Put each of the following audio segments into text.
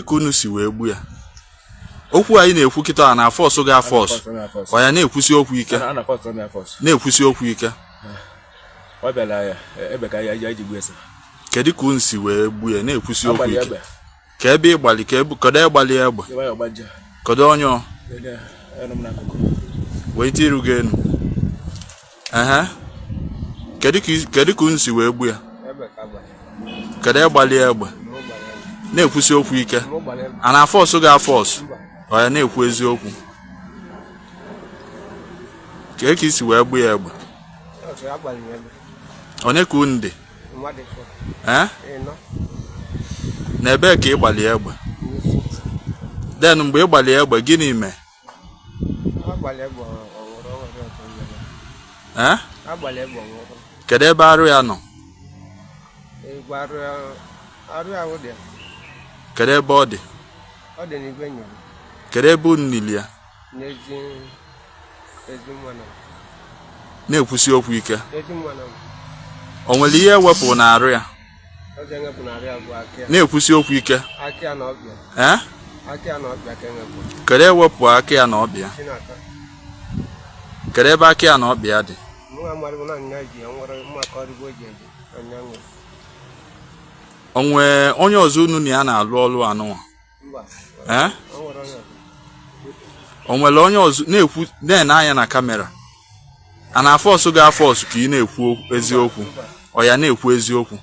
Kedu ka unu si wee gbu ya? Okwu anyị na-ekwu kịta a na-afọsụ gị afọsụ. Ọ ya na-ekwusi okwu ike. Na-ekwusi okwu ike. Ọ bịara ya ebe ka ya ji gbuo ese. Kedu ka unu si wee gbuo ya? Na-ekwusi okwu ike. Ka ebe ịgbalị ka ebe kedu ịgbalị egbe? Kedu onye ọ? Wee iru gị enu. Ehe. Kedu ka unu si wee gbuo ya? Kedu ịgbalị egbe? Na-ekwusi okwu ike. A na-afọsụ gị afọsụ? Ọ ya na-ekwu eziokwu. Kee ka i si wee gbu ya egbe? Onye ka unu dị? Ee? Na ebee ka ị gbalị egbe? Then mgbe ị gbalị egbe, gịnị mee? Ee? Kedu ebe arụ ya nọ? Kedu ebe ọ dị? Kedu ebe unu nili ya? Na-ekwusi okwu ike. O nwere ihe ewepụ n'arụ ya? Na-ekwusi okwu ike. Ee? Kedu ewepụ aka ya na ọkpa ya? Kedu ebe aka ya na ọkpa ya dị? O nwee onye ọzọ unu na ya na-alụ ọlụ anụnwa? Ee? O nwere onye ọzọ na-ekwu na-ene anya na kamera? A na-afọsụ gị afọsụ ka ị na-ekwu eziokwu? Ọ ya na-ekwu eziokwu.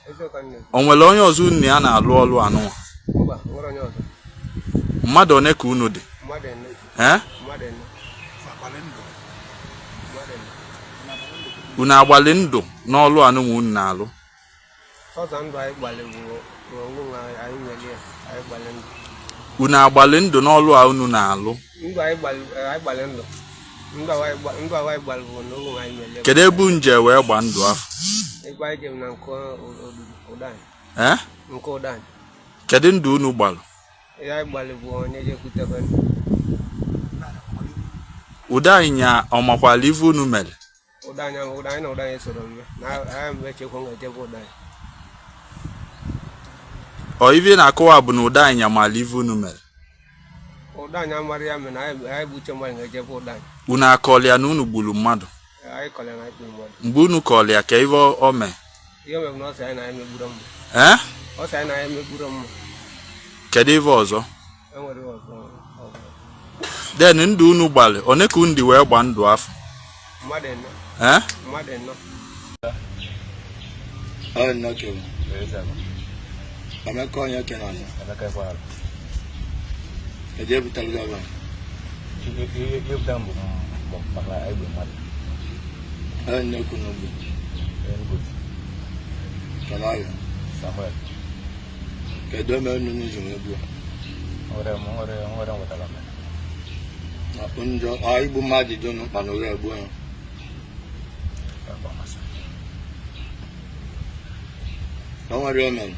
O nwere onye ọzọ unu na ya na-alụ ọlụ anụnwa? Mmadụ one ka unu dị? Ee? Unu agbalị ndụ n'ọlụ anụnwa unu na-alụ? Unu agbalị ndụ n'ọlụ a unu na-alụ? Kedu ebe unu je wee gba ndụ afụ? Ee? Kedu ndụ unu gbalụ? Ụdanya ọ makwala ife unu mere? Ụdanya ụdanya na ụdanya soro mme na anyị mgbe echekwa nga-ejebe ụdanya. Ọ ife na-akọwa bụ na ụdanya mara ife unu mere? Ụdanya mara ya mere na anyị gbuche mmadụ ga-ejebe ụdanya. Unu akọọlụ ya na unu gburu mmadụ? Anyị kọrọ ya na anyị gburu mmadụ. Mgbe unu kọọlụ ya, ka ife o mee? Ihe o mere bụ na ọ sị anyị na anyị megburu mma. Ee? Ọ sị anyị na anyị megburu mma. Kedu ife ọzọ? Enwere ihe ọzọ ọ gwara. Then ndụ unu gbalị, one ka unu dị wee gba ndụ afụ? Mmadụ ịnọ. Ee? Mmadụ ịnọ. Ọ nnọọ kewu. Emeka onye ke na Emeka Ekwealụ. Kedu ebutere gị ebe a? Ihe butere m bụ maka egbe mmadụ. Ọ nnekwu n'ugbo. Enugu. Kedu ọrịa? Samuel. Kedu eme unu ji wee gbuo? Nwere m nwere nwere nwetara m. Na njọ ọ igbu mmadụ dị unu mkpa na ụgha egbuo ya. O nwere o mere?